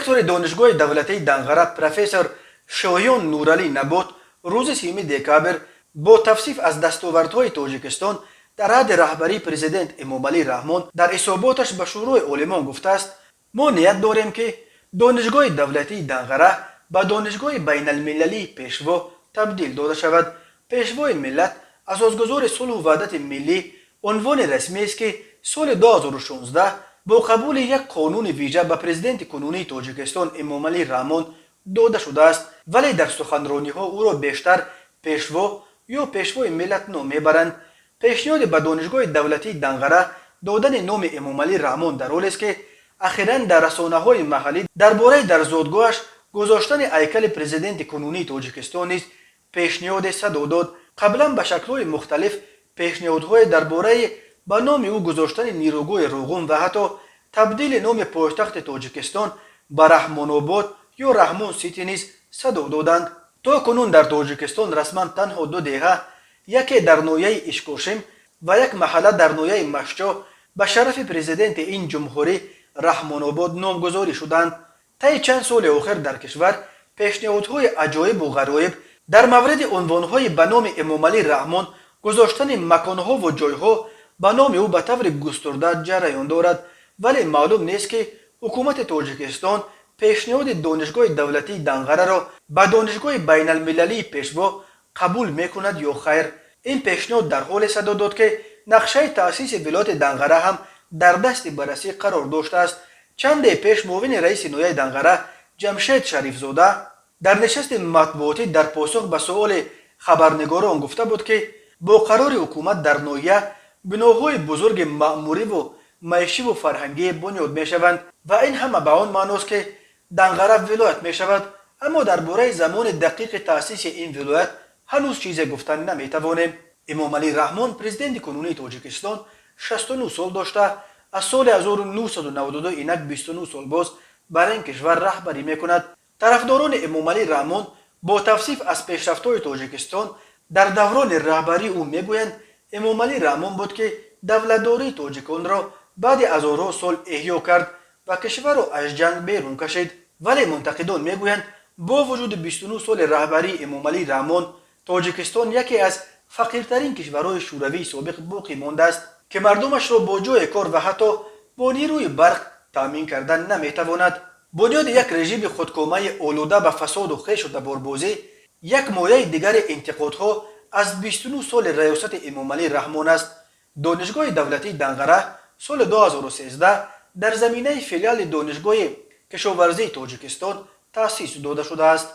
Ректори Донишгоҳи давлатии Данғара, профессор Шоҳиён Нуралӣ Набот, рӯзи 30 декабр бо тавсиф аз дастовардҳои Тоҷикистон дар аҳди раҳбарии президент Эмомалӣ Раҳмон дар ҳисоботаш ба Шӯрои олимон гуфтааст: «Мо ният дорем, ки Донишгоҳи давлатии Данғара ба Донишгоҳи байналмилалии Пешво табдил дода шавад». Пешвои миллат, асосгузори сулҳу ваҳдати миллӣ унвони расмиест, ки соли 2016 бо қабули як қонуни вижа ба президенти кунунии Тоҷикистон Эмомалӣ Раҳмон дода шудааст, вале дар суханрониҳо ӯро бештар Пешво ё Пешвои миллат ном мебаранд. Пешниҳоди ба Донишгоҳи давлатии Данғара додани номи Эмомалӣ Раҳмон дар ҳолест, ки ахиран дар расонаҳои маҳаллӣ дар бораи дар зодгоҳаш гузоштани ҳайкали президенти кунунии Тоҷикистон низ пешниҳоде садо дод. Қаблан ба шаклҳои мухталиф пешниҳодҳое дар бораи ба номи ӯ гузоштани нерӯгоҳи Роғун ва ҳатто табдили номи пойтахти Тоҷикистон ба Раҳмонобод ё Раҳмон Сити низ садо доданд. То кунун дар Тоҷикистон расман танҳо ду деҳа, яке дар ноҳияи Ишкошим ва як маҳалла дар ноҳияи Мастчоҳ, ба шарафи президенти ин ҷумҳурӣ Раҳмонобод номгузорӣ шуданд. Таи чанд соли охир дар кишвар пешниҳодҳои аҷоибу ғароиб дар мавриди унвонҳои ба номи Эмомалӣ Раҳмон гузоштани маконҳову ҷойҳо ба номи ӯ ба таври густурда ҷараён дорад, вале маълум нест, ки ҳукумати Тоҷикистон пешниҳоди Донишгоҳи давлатии Данғараро ба Донишгоҳи байналмилалии Пешво қабул мекунад ё хайр. Ин пешниҳод дар ҳоле садо дод, ки нақшаи таъсиси вилояти Данғара ҳам дар дасти баррасӣ қарор доштааст. Чанде пеш муовини раиси ноҳияи Данғара Ҷамшед Шарифзода дар нишасти матбуотӣ дар посух ба суоли хабарнигорон гуфта буд, ки бо қарори ҳукумат дар ноҳия биноҳои бузурги маъмуриву маишиву фарҳангӣ бунёд мешаванд ва ин ҳама ба он маъност, ки Данғара вилоят мешавад, аммо дар бораи замони дақиқи таъсиси ин вилоят ҳанӯз чизе гуфтан наметавонем. Эмомалӣ Раҳмон, президенти кунунии Тоҷикистон, 69 сол дошта, аз соли 1992, инак 29 сол боз, бар ин кишвар раҳбарӣ мекунад. Тарафдорони Эмомалӣ Раҳмон бо тавсиф аз пешрафтҳои Тоҷикистон дар даврони раҳбарии ӯ мегӯянд, Эмомалӣ Раҳмон буд, ки давлатдории тоҷиконро баъди ҳазорҳо сол эҳё кард ва кишварро аз ҷанг берун кашид. Вале мунтақидон мегӯянд, бо вуҷуди 29 соли раҳбарии Эмомалӣ Раҳмон, Тоҷикистон яке аз фақиртарин кишварҳои Шӯравии собиқ боқӣ мондааст, ки мардумашро бо ҷойи кор ва ҳатто бо нерӯи барқ таъмин кардан наметавонад. Бунёди як режими худкомаи олуда ба фасоду хешу таборбозӣ як мояи дигари интиқодҳо аз 29 соли раёсати Эмомалӣ Раҳмон аст. Донишгоҳи давлатии Данғара соли 2013 дар заминаи филиали Донишгоҳи кишоварзии Тоҷикистон таъсис дода шудааст.